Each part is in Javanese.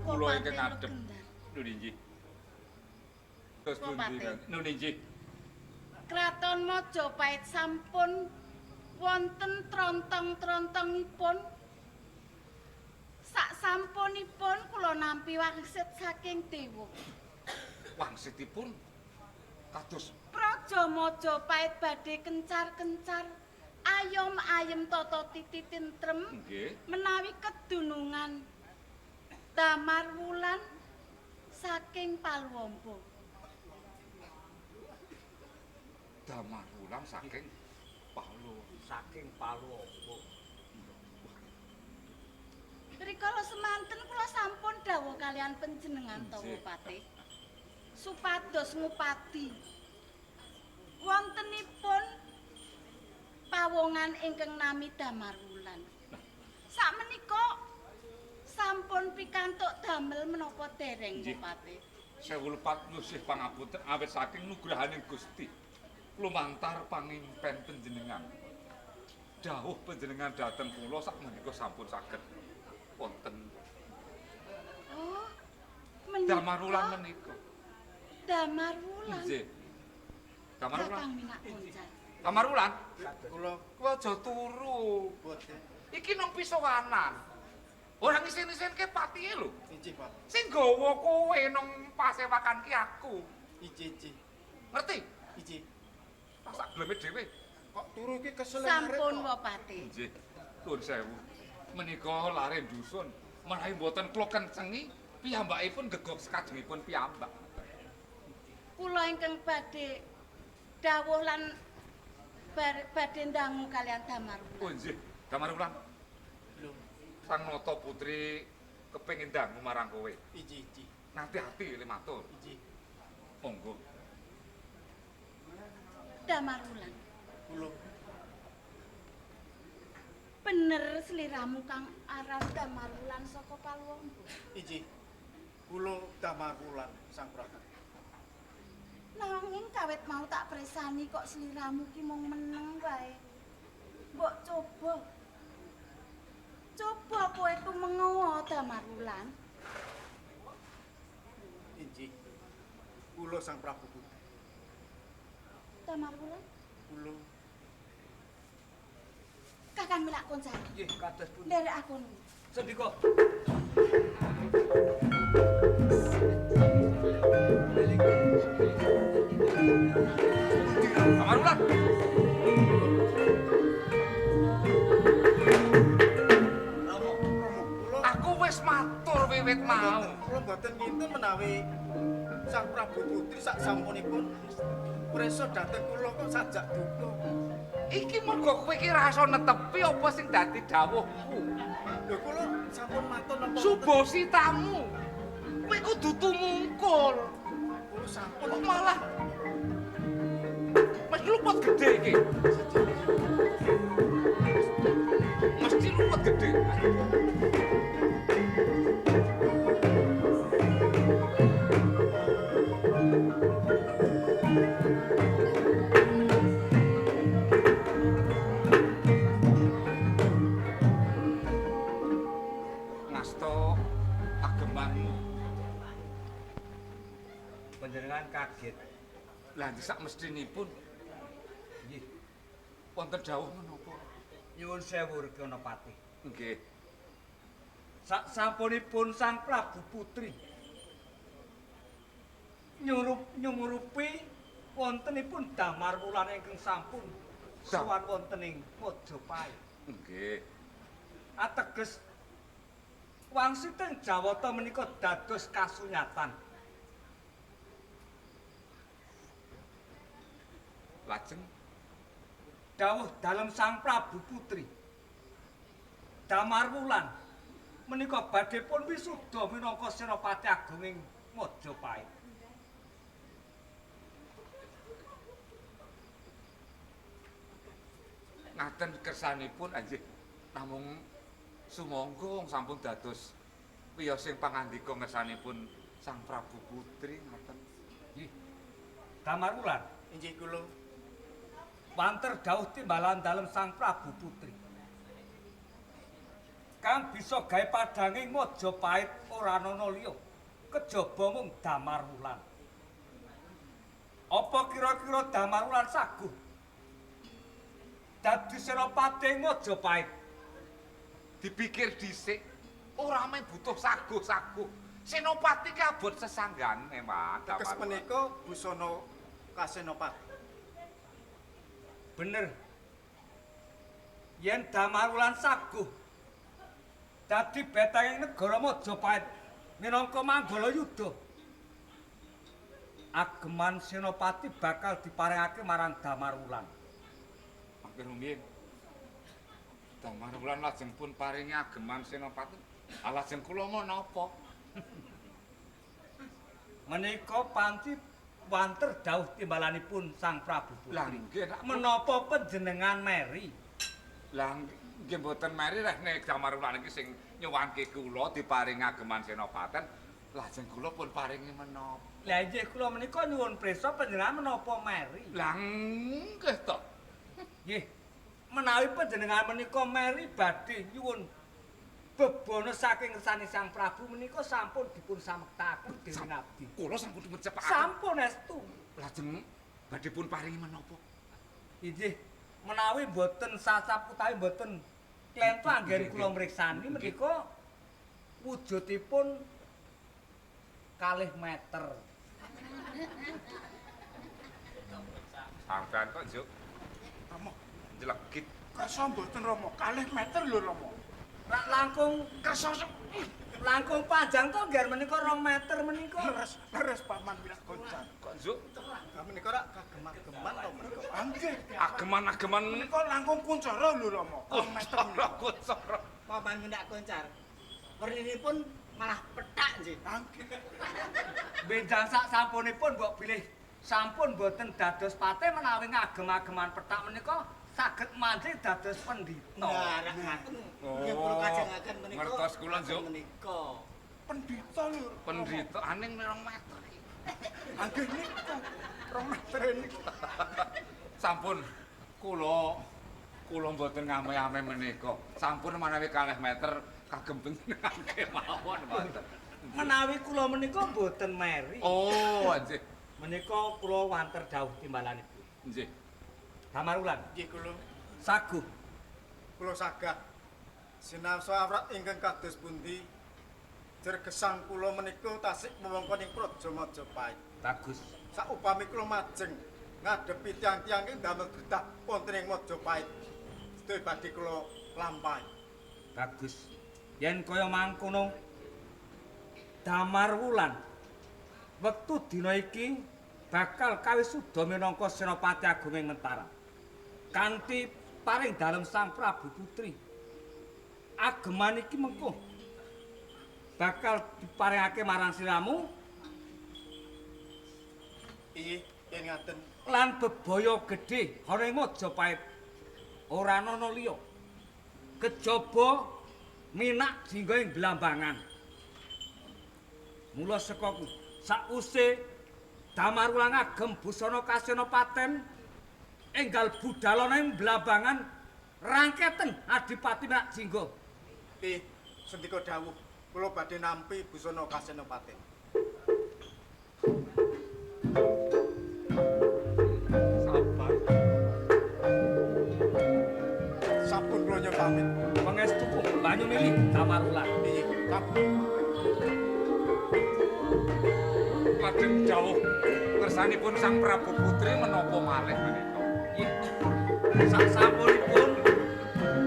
Kula ingkang ngadhep. Nun inggih. Terus pundi Nun inggih. Kraton Majapahit sampun wonten trontong-trontonipun. Sak sampunipun kula nampi wangsit saking dewa. Wangsitipun kados Praja Majapahit badhe kencar-kencar, ayom ayem tata titi tentrem. Nggih. Menawi kedunungan Damar Wulan saking Paluwamba. Damar Wulan saking Palu. Saking Paluwamba. Rikala semanten kula sampun dawuh kalian panjenengan to, Bupati. Supados ngupadi wontenipun pawongan ingkang nami Damar Wulan. Sakmenika sampun pikantuk damel menapa dereng, Bupati? Sewu lepat nusih pangapunten awit saking nugrahaning Gusti lumantar pangimpen panjenengan. Dawuh panjenengan dhateng kula sakmenika sampun saged wonten. Oh, menika Damar Wulan menika. Damar Wulan. Nggih. Damar Wulan. Kakang Minak Koncar. Damar Wulan. Kula kowe aja turu. Boten. Iki nang pisowanan. Ora ngisin-isinke patihe lho. Inggih, Pak. Sing gawa kowe nang pasewakan ki aku. Inggih, inggih. Ngerti? Inggih. Tak sak geleme dhewe. Kok turu iki kesel Sampun, Wapati. Nggih. Nuwun sewu. Menika lare dusun menawi mboten kula kencengi piyambakipun gegok sekajengipun piyambak. Kula ingkang badhe dawuh lan badhe ndangu kalian Damar Wulan. Oh nggih, Damar Wulan. Lho, Sang Nata Putri kepengin dangu marang kowe. Inggih, inggih. Ngati-ati le matur. Inggih. Monggo. Damar Wulan. Kula Bener sliramu kang aran Damar Wulan saka Paluwamba. Inggih. Kula Damar Wulan Sang Prabu. Nanging kawit mau tak presani kok sliramu ki mung meneng wae. Mbok coba. Coba kowe tumengo Damar Wulan. Inggih. Kula Sang Prabu Putri. Damar Wulan. Kula Kakang Milak Koncar. Nggih, kados pundi? Nderek aku. Sendika. Damar Wulan. Rama, kula Aku wis matur wiwit mau. Kula mboten nginten menawi Sang Prabu Putri sak sampunipun prisa dhateng kula kok sajak duka. Iki mergo kowe iki ra iso netepi apa sing dadi dawuhku. Lho kula sampun matur napa Subositamu. Kowe kudu tumungkul. Kula sampun Kok malah mesti luput gede iki. Mesti luput gede. Ngasto agemanmu. Panjenengan kaget. Lah sak mestinipun Nggih. Wonten dawuh menapa? Nyuwun sewu Reganapati. Nggih. Sak sampunipun Sang Prabu Putri nyumurupi Wontenipun Damar Wulan ingkang sampun sowan wonten ing Majapahit. Nggih. Ateges wangsiting Jawata menika dados kasunyatan. Lajeng dawuh dalem Sang Prabu Putri Damar Wulan menika badhe pun wisuda minangka Senopati Agung ing Majapahit. Ngaten kersanipun anjih namung sumangga wong sampun dados wiyosing pangandika ngersanipun Sang Prabu Putri ngaten. Nggih. Damar Wulan Inggih kula. Wanter dawuh timbalan dalem Sang Prabu Putri. Kang bisa gawe padhanging Majapahit ora ana liya kejaba mung Damar Wulan. Apa kira-kira Damar Wulan saguh dadi senopati ing Majapahit? Dipikir dhisik ora mung butuh saguh-saguh. Senopati ki abot sesanggane, Mas. Teges menika busana kasenopati. Bener. Yen Damar Wulan saguh dadi beteng negara Majapahit minangka manggala yuda, ageman senopati bakal diparingake marang Damar Wulan. Mangke rumiyin Damar Wulan lajeng pun paringi ageman senopati. Lajeng kula menapa? Menika panci wanter dawuh timbalanipun Sang Prabu Putri. Lah nggih, menapa panjenengan meri? Lah nggih mboten meri reh nek Damar Wulan iki sing nyuwanke kula diparingi ageman senopaten, lajeng kula pun paringi menapa? Lah nggih kula menika nyuwun prisa panjenengan menapa meri? Lah nggih to. Nggih. Menawi panjenengan menika meri badhe nyuwun bebana saking ngersane Sang Prabu menika sampun dipun samektaken dening abdi. Kula sampun dipun cepakaken. Sampun estu. Lajeng badhe pun paringi menapa? Inggih, menawi mboten sasap utawi mboten klentu anggen kula mriksani menika wujudipun 2 meter. Sampeyan kok njuk Rama njlegit. Kersa mboten Rama, 2 meter lho Rama. Rak langkung kersa langkung panjang to ngger menika 2 meter menika. Leres, leres paman minak goncan. Kok njuk? Lah menika rak kagem-ageman to menika. Nggih. Ageman-ageman menika langkung kuncara lho Rama. 2 meter menika kuncara. Paman minak koncar. Werninipun malah pethak nggih. Nggih. Benjang sak sampunipun mbok bilih sampun mboten dados pate menawi ngagem-ageman pethak menika saged manjing dados pendhita. Nah, rak ngaten. Nggih kula kajengaken menika. Ngertos kula njuk. Menika. Pendhita lho. Pendhita aning 2 meter iki. Nggih niku 2 meter niku. Sampun kula mboten ngame-ame menika. Sampun menawi 2 meter kagem panjenengan kemawon mboten. Menawi kula menika mboten meri. Oh, nggih. Menika kula wanter dawuh timbalanipun. Nggih. Damar Wulan. Nggih kula. Saguh. Kula sagah. Sinamsa awrat ingkang kados pundi? Jergesang kula menika tasik wewengkon ing Praja Majapahit. Bagus. Saupami kula majeng ngadepi tiyang-tiyang ing damel getah wonten ing Majapahit. Sedaya badhe kula lampahi. Bagus. Yen kaya mangkono Damar Wulan wektu dina iki bakal kawisuda minangka Senopati Agung ing Mentara. Kanthi paring dalem Sang Prabu Putri. Ageman iki mengko bakal diparingake marang sliramu. Inggih, yen ngaten. Lan bebaya gedhe ana ing Majapahit ora ana liya kejaba Minak Jingga ing Blambangan. Mula saka ku sakwise Damar Wulan ngagem busana kasenopaten enggal budal ana ing Blambangan rangketen Adipati Minak Jingga. Nggih, sendika dawuh kula badhe nampi busana kasenopaten. Sabar. Sampun kula nyuwun pamit. Pangestu banyu mili Damar Wulan. Nggih, sampun. Lajeng dawuh ngersanipun Sang Prabu Putri menapa malih menika? Nggih. Sasampunipun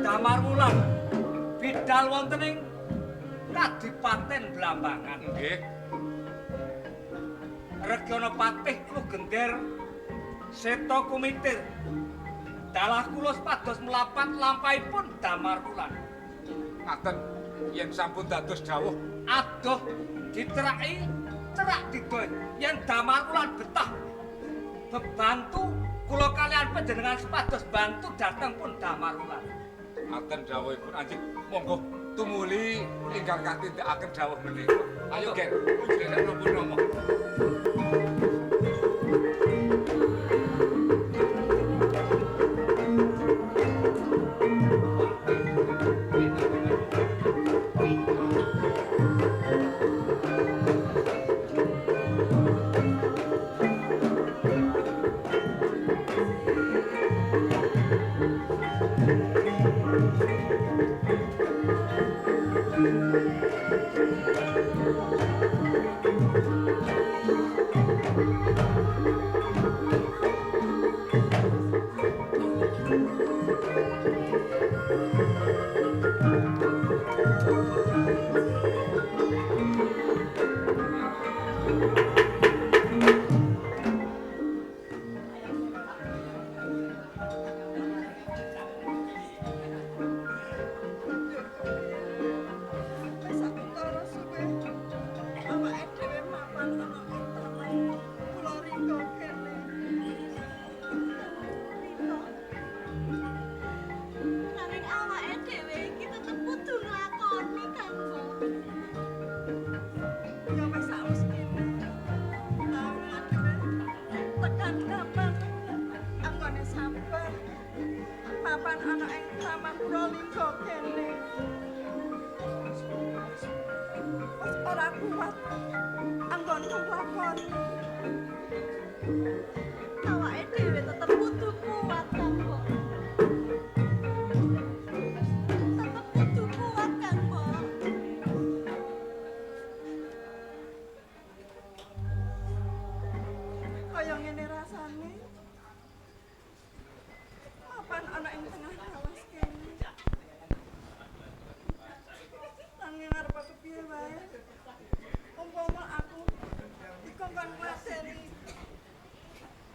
Damar Wulan bidal wonten ing Kadipaten Blambangan. Nggih. Regyana Patih Klugender Seta Kumitir. Dalah kula supados mlapat lampahipun Damar Wulan. Ngaten yen sampun dados dawuh adoh diteraki cerak didoi yen Damar Wulan betah bebantu kula kalian panjenengan supados bantu dhateng pun Damar Wulan. Ngaten dawuhipun anjing monggo tumuli ingkang katindakaken dawuh menika. Ayo Ger, jenengan napa napa.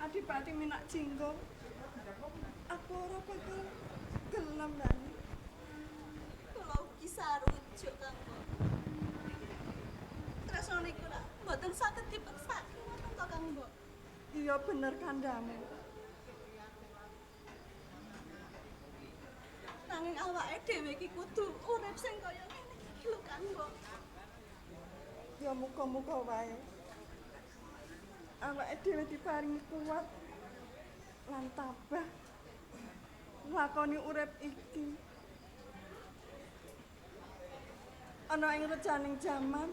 Adipati Minak Jinggo, aku ora bakal gelem nani. Kula ugi sarujuk Kang Mbok. Tresna niku lak mboten saged dipeksake ngoten to Kang Mbok. Iya bener kandhamu. Nanging awake dhewe iki kudu urip sing kaya ngene iki lho Kang Mbok. Ya muga-muga wae. Awake dhewe diparingi kuat lan tabah nglakoni urip iki. Ana ing rejaning jaman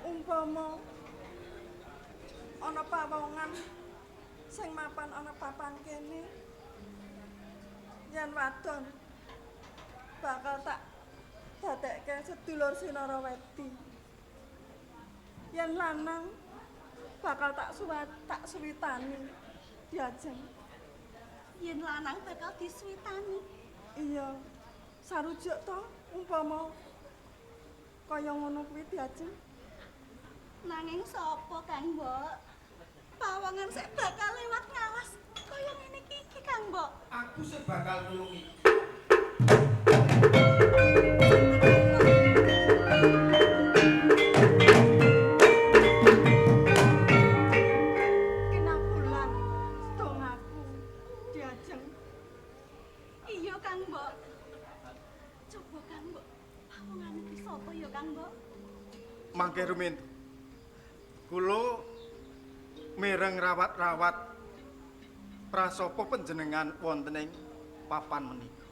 umpama ana pawongan sing mapan ana papan kene, yen wadon bakal tak dadekke sedulur Sinarawedi, yen lanang bakal tak suwitani diajeng. Yen lanang bakal disuwitani. Iya, sarujuk to umpama kaya ngono kuwi diajeng. Nanging sapa Kang Mbok? Pawongan sik bakal lewat ngalas kaya ngene iki Kang Mbok. Aku sik bakal nulungi. Mangke rumiyin kula mireng rawat-rawat prasapa panjenengan wonten ing papan menika.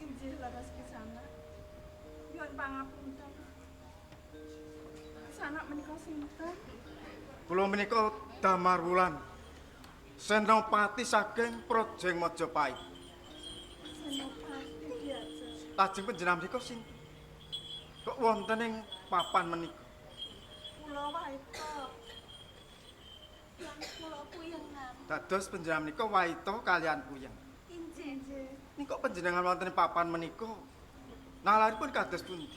Inggih leres pisanak. Nyuwun pangapunten. Pisanak menika sinten? Kula menika Damar Wulan, senopati saking Projeng Majapahit. Senopati diajeng. Lajeng panjenengan menika sinten? Kok wonten ing papan menika? Kula waita. Lan kula kuyengan. Dados panjenengan menika waita kalian kuyeng. Injih. Injih. Nika panjenengan wonten papan menika nalaripun kados pundi?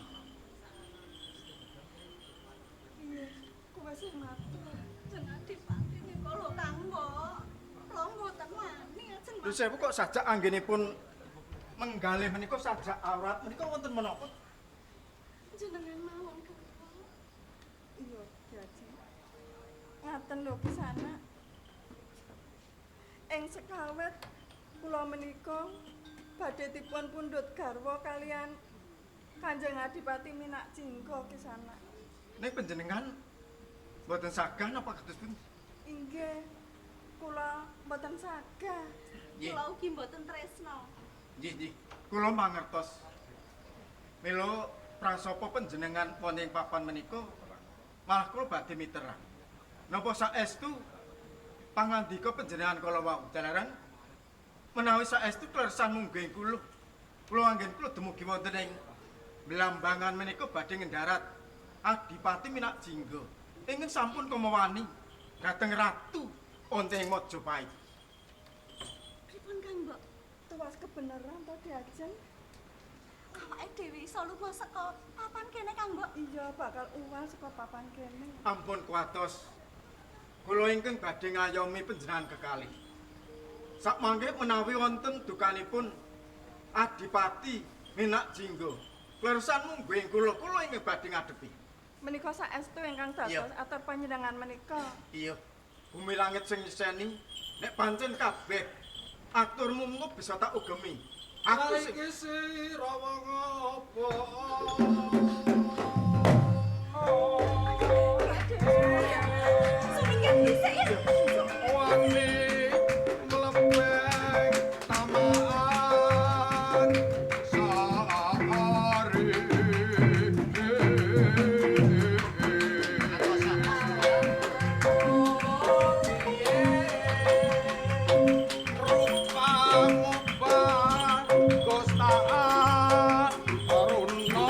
Iya, kuwe sing matur. Ajeng Adipati nika lho Kang Mbok. Kula mboten wani ajeng. Lho sewu kok sajak anggenipun menggalih menika sajak aurat menika wonten menapa? Jenengan mawon Kang Mbok. Iya, Diaji. Ngaten lho Kisana. Ing sekawet kula menika badhe dipun pundhut garwa kalian Kanjeng Adipati Minak Jingga Kisana. Ning panjenengan mboten sagah napa kados pundi? Inggih, kula mboten sagah. Nggih. Kula ugi mboten tresna. Nggih, nggih. Kula mangertos. Mila prasapa panjenengan wonten ing papan menika malah kula badhe miterang. Napa saestu pangandika panjenengan kala wau jalaran menawi saestu kleresan mungguing kula. Kula anggen kula dumugi wonten ing Blambangan menika badhe ngendarat Adipati Minak Jingga. Ingkang sampun kumawani dhateng ratu wonten ing Majapahit. Pripun Kang Mbok? Tuwas kebenaran to Diajeng? Awake dhewe iso lunga saka papan kene Kang Mbok. Iya, bakal uwal saka papan kene. Ampun kuwatos. Kula ingkang badhe ngayomi panjenengan kekalih. Sakmangke menawi wonten dukanipun Adipati Minak Jingga. Kleresan mungguing kula, kula ingkang badhe ngadepi. Menika saestu ingkang Iya. dados atur panjenengan menika. Iya. Bumi langit sing nyiseni nek pancen kabeh aturmu mung bisa tak ugemi. Aku sing Iki sira wong apa? Sumingkir dhisik ya. Wani mlebeng tamaan sari. Rupamu bagus tak aruna.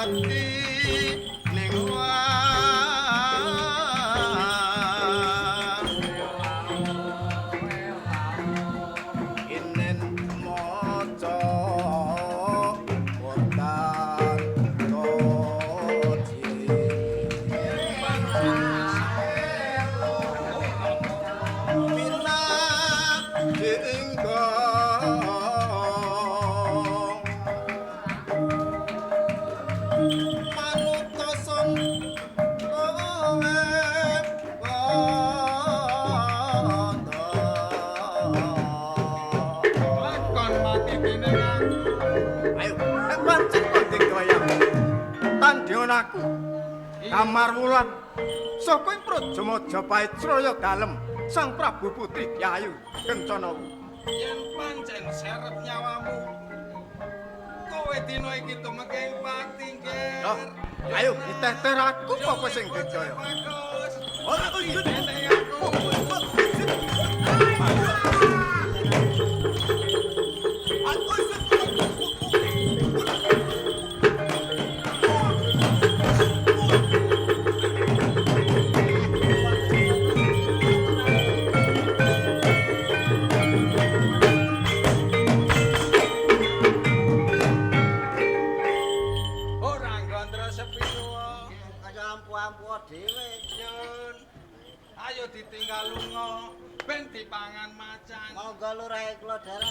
ati ning inen maca botan toji mina jenggo manutoson kowe bondo. Lakon mati dening aku. Ayo, pancen kok digayang. Tandingan aku. Damar Wulan. Saka ing Praja Majapahit Sraya Dalem, Sang Prabu Putri Yayu Kencana. Yen pancen serep nyawamu, kowe dina iki tumeke ing pati, Nger. Loh, ayo diteter aku apa sing digaya. Bagus. Ora ujud. Dening aku. Ora nggontra sepiro. Kaya ampu-ampu dhewe. Yun. Ayo ditinggal lunga, ben dipangan macan. Monggo lurahe kula dherek.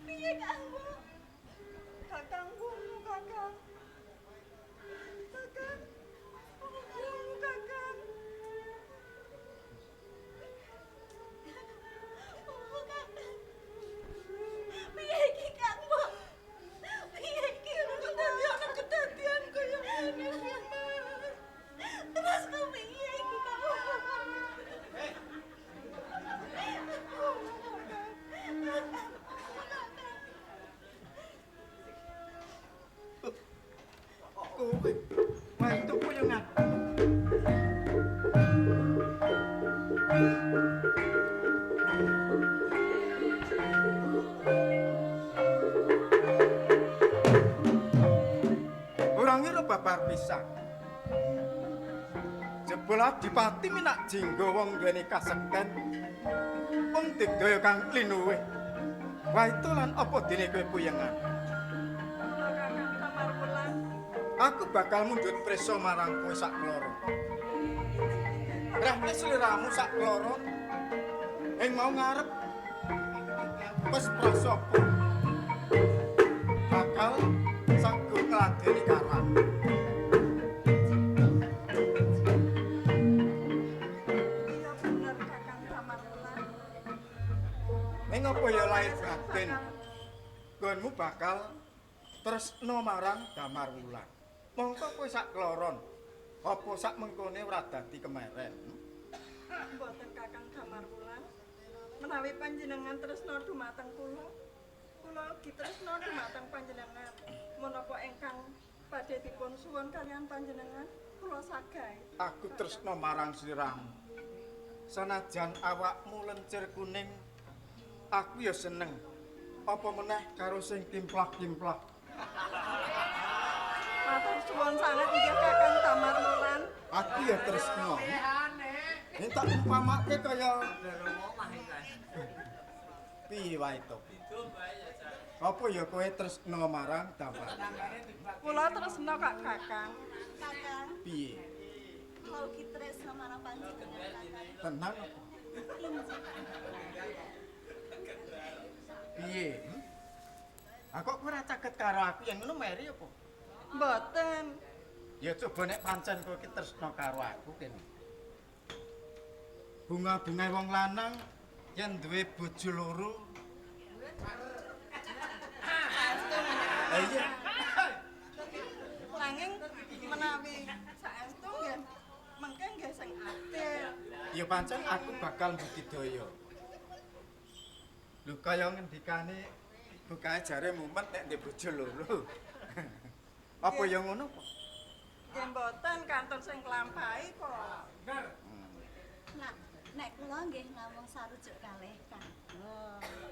Piye Kang? Kakang wungu Kakang. Kakang. Wungu Kakang. Wungu Kakang. Piye iki Kang? Piye iki Dadi ana kedadian kaya ngene iki, Mas. Terus ku piye iki Kang? Kowe wentuk kuyengan. Ora ngira babar pisan. Jebul Adipati Minak Jinggo wong duweni kasekten. Wong digdaya kang linuwih. Waitu lan apa dene kowe puyengan? Kula Kakang Damar Wulan. Aku bakal mundhut prisa marang kowe sak kloro. Rehne sliramu sak kloro ing mau ngarep wis prasapa bakal saguh ngladeni karang. Iya bener Kakang Damar Wulan. Ning apa ya lahir batin nggonmu bakal tresna marang Damar Wulan. Mongko kowe sak kloron apa sak mengkone ora dadi kemeren. Mboten Kakang Damar Wulan. Menawi panjenengan tresna dumateng kula, kula ugi tresna dumateng panjenengan. Menapa ingkang badhe dipun suwun kalian panjenengan, kula sagahi. Aku tresna marang sliramu. Sanajan awakmu lencir kuning, aku ya seneng. Apa meneh karo sing timplak-timplak. Matur suwun sanget nggih Kakang Damar Wulan. Aku ya tresna. Yen tak umpamake kaya Piye wae to? Apa ya kowe tresna marang Damar? Kula tresna Kak Kakang. Kakang. Piye? Kula ugi tresna marang panjenengan Kakang. Tenan apa? Piye? Ah kok kowe ora caket karo aku yen ngono meri apa? Mboten. Ya coba nek pancen kowe iki tresna karo aku kene. Bunga-bunga wong lanang yen duwe bojo loro. Iya. Nanging menawi saestu nggih mengke nggih sing adil. Ya pancen aku bakal mbudidaya. Lho kaya ngendikane bukae jare mumet nek ndek bojo loro. Apa ya ngono kok? Nggih mboten kantun sing nglampahi kok. Nah, nek kula nggih namung sarujuk kalih Kang.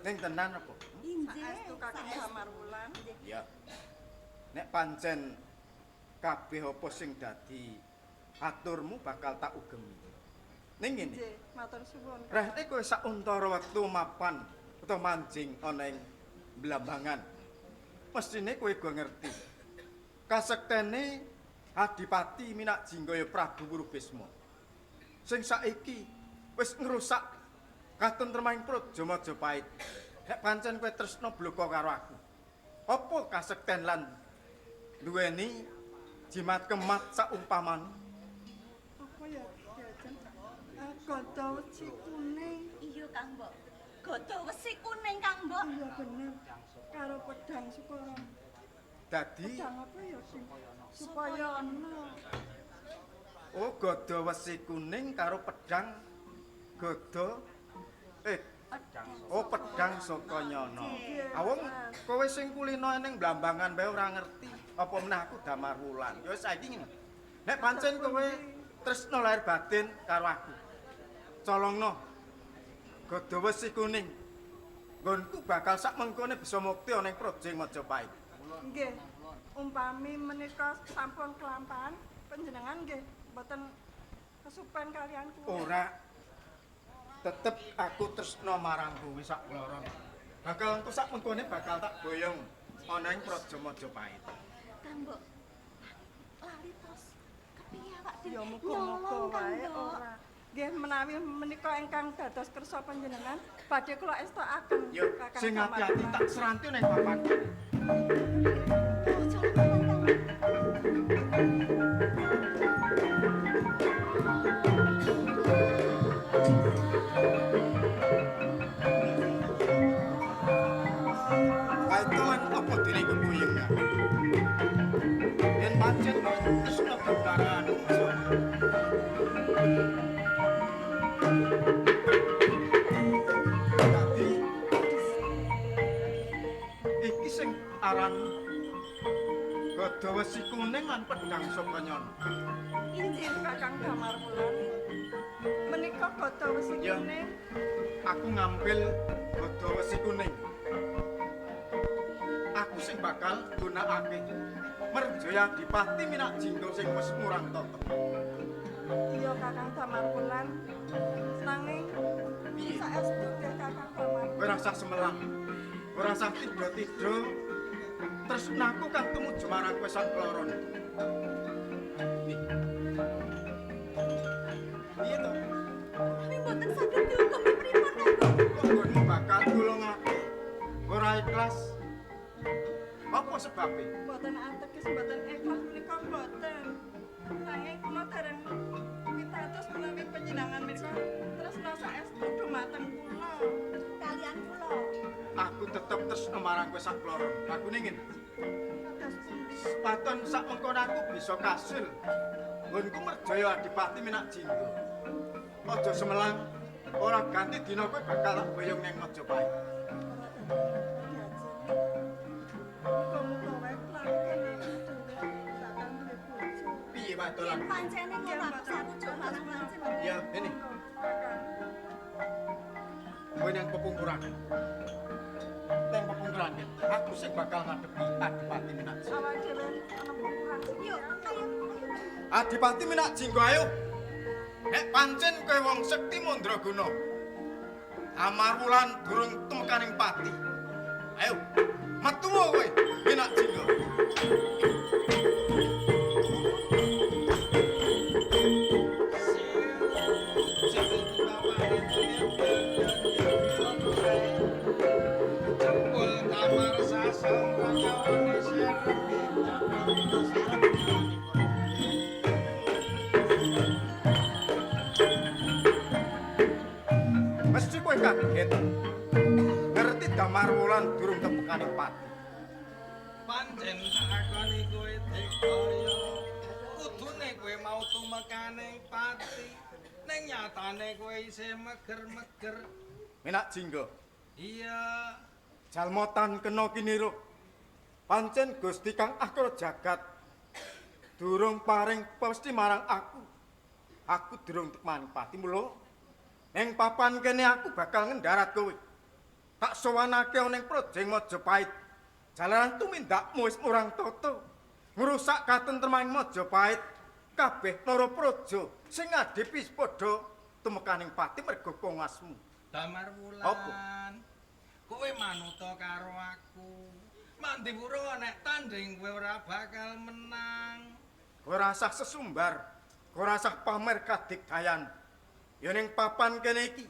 Ning tenan apa? Injih. Saestu Kakang Damar Wulan. Iya. Nek pancen kabeh apa sing dadi aturmu bakal tak ugemi. Ning ngene. Nggih, matur suwun. Rehne kowe sauntara wektu mapan utawa manjing ana ing Blambangan. Mestine kowe go ngerti. Kasektene Adipati Minak Jinggaya Prabu Wurubisma. Sing saiki wis ngrusak katentremaning Praja Majapahit. Nek pancen kowe tresna bloko karo aku. Apa kasekten lan duweni jimat kemat saumpamane? Apa ya, Diajeng? Gada wesi kuning. Iya, Kang Mbok. Gada wesi kuning, Kang Mbok. Iya bener. Karo pedang Sukara. Dadi pedang apa ya sing Supayana. Oh, gada wesi kuning karo pedang gada oh pedang Sukanyana. Awong kowe sing kulino ning Blambangan bae ora ngerti apa meneh aku Damar Wulan. Ya wis saiki ngene. Nek pancen kowe tresna lahir batin karo aku. Colongno gada wesi kuning. Nggonku bakal sak mengkone bisa mukti ana ing Praja Majapahit. Nggih. Umpami menika sampun kelampahan panjenengan nggih mboten kesupen kalian kula. Ora. Tetep aku tresna marang kowe sak kloron. Bakal engko sak mengkone bakal tak boyong ana ing Praja Majapahit. Kang Mbok. Lali tos. Kepiye awak dhewe? Ya muga-muga wae ora. Nggih menawi menika ingkang dados kersa panjenengan badhe kula estokaken. Yo sing ati-ati tak seranti ning papan. Oh, colongan Kang. Wae lan apa dene kepuyeng ya? Yen pancen tresna bebaran. Dadi iki sing aran gada wesi kuning lan pedang Sukanyana. Injih Kakang Damar Wulan. Menika gada wesi kuning. Aku ngambil gada wesi kuning. Aku sing bakal gunakake merjaya Adipati Minak Jingga sing wis murang tata. Iya Kakang Damar Wulan. Nanging saestu nggih Kakang Damar. Kowe ora usah semelang. Ora usah tidha-tidha. Tresnaku kang tumuju marang kowe sak kloron. Piye to? Tapi mboten saged dihukum pripun Kang Mbok? Kok nggonmu bakal tulungake? Ora ikhlas. Apa sebabe? Mboten ateges mboten ikhlas menika mboten. Nanging kula dereng pitados menawi panjenengan menika tresna saestu dumateng kula. Kalian kula. Aku tetep tresna marang kowe sak kloron. Lakune ngene. Kados pundi? Paton sak mengkono aku bisa kasil. Nggonku merjaya Adipati Minak Jingga. Aja semelang, ora ganti dina kowe bakal tak boyong ning Majapahit. Muga-muga wae kelakon aku dhewe bakal duwe bojo. Piye wae dolan? Yen pancene ngono aku sarujuk marang panjenengan. Ya, ini. Kakang. Kowe nang pepungkuran. Nang pepungkuran, aku sing bakal ngadepi Adipati Minak Jingga. Awak dhewe ana pungkuran sing Yuk, ayo, ayo. Adipati Minak Jingga ayo. Nek pancen kowe wong sekti mandraguna. Damar Wulan durung tumekaning pati. Ayo, metu kowe, Minak Jingga. Mesti kowe kaget. Ngerti Damar Wulan durung tepekaning pati. Pancen takoni kowe Dikaya. Kudune kowe mau tumekaning pati. Ning nyatane kowe isih meger-meger. Minak Jingga. Iya. Jalma tan kena kinira. Pancen Gusti Kang Akra Jagat durung paring pesti marang aku. Aku durung tekmaning pati mula ning papan kene aku bakal ngendarat kowe. Tak sowanake ana ing Projeng Majapahit. Jalaran tumindakmu wis murang tata. Ngrusak katentremaning Majapahit. Kabeh nara praja sing ngadepi padha tumekaning pati merga kongasmu. Damar Wulan. Apa? Kowe manuta karo aku. Mandiwura nek tanding kowe ora bakal menang. Kowe ora usah sesumbar, kowe ora usah pamer kadigdayan. Ya ning papan kene iki,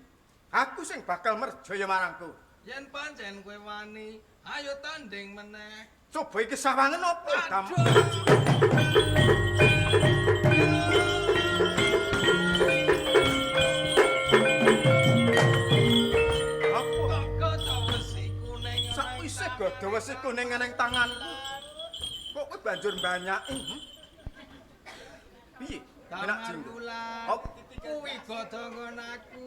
aku sing bakal merjaya marang kowe. Yen pancen kowe wani, ayo tanding meneh. Coba iki sawangen apa, Dam? Apa? Sakwise gada wesi kuning ning tanganku. Kok kowe banjur mbanyaki? Piye? Minak Jingga. Apa kuwi gada nggon aku?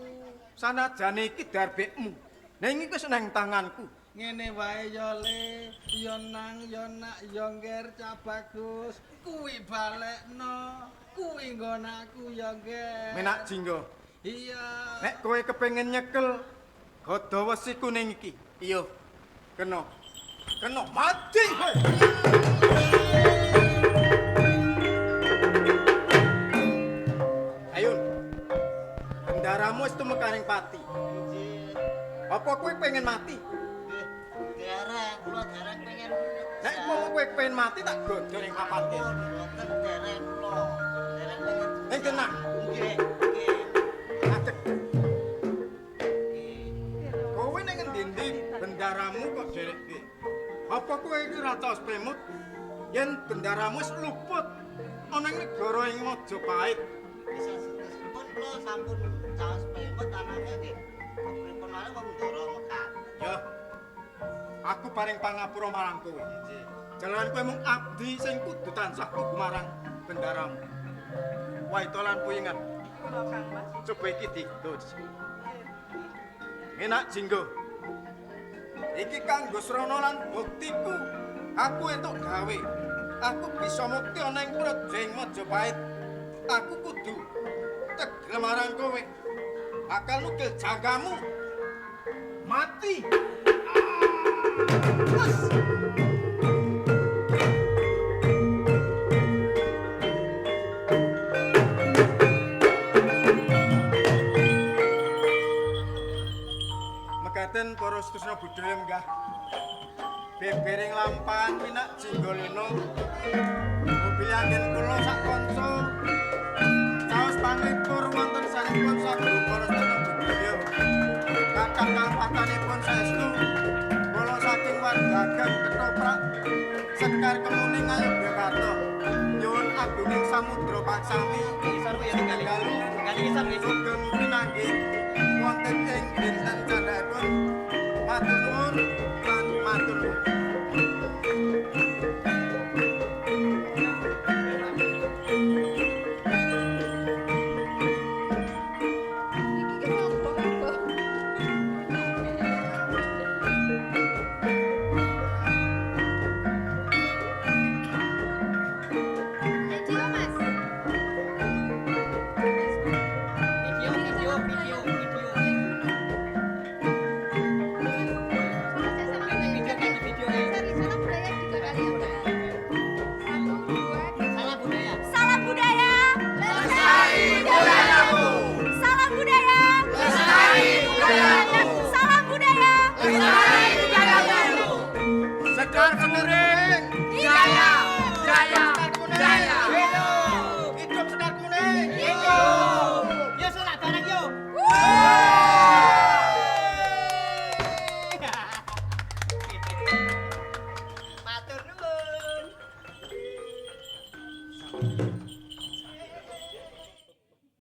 Sanajane iki darbekmu. Ning iki wis nang tanganku. Ngene wae ya Le, ya nang ya nak ya ngger cah bagus. Kuwi balekno, kuwi nggon aku ya ngger. Minak Jingga. Iya. Nek kowe kepengin nyekel gada wesi kuning iki, iya. Kena. Kena mati kowe. Ayun. Bendaramu wis tumekaning pati. Apa kowe pengen mati? Derek, kula derek pengen. Nek umpama kowe pengen mati tak godho ning papan kene. Mboten derek kula. Derek pengen. Ning tenang. Nggih, nggih. Ngadeg. Kowe ning endi-endi bendaramu kok derekke? Apa kowe iki ora caos premut? Yen bendaramu wis luput ana ing negara ing Majapahit. Pun kula sampun caos premut anake nggih. Pripun wae wong ndara mekar. Ya. Aku paring pangapura marang kowe. Jalaran kowe mung abdi sing kudu tansah kudu marang bendaramu. Waito lan puyingan. Kula Kang Mas. Coba iki digo. Minak Jingga. Iki kanggo srana lan buktiku. Aku entuk gawe. Aku bisa mukti ana ing Projeng Majapahit. Aku kudu tegel marang kowe. Bakal nugel janggamu. Mati. Wes. Mekaten para sedherek budaya menggah. Bebering lampahan Minak Jingga Lena. Mobil anggen kula sak kanca caos panglipur wonten sanipun sagung para sedherek budaya. Kakang kalepatanipun saestu kula saking warga Gang Ketoprak Sekar Kemuning Ngayogyakarta. Nyuwun agunging samudra paksami dalu sugeng pinanggih wonten ing dinten candhakipun. Matur nuwun.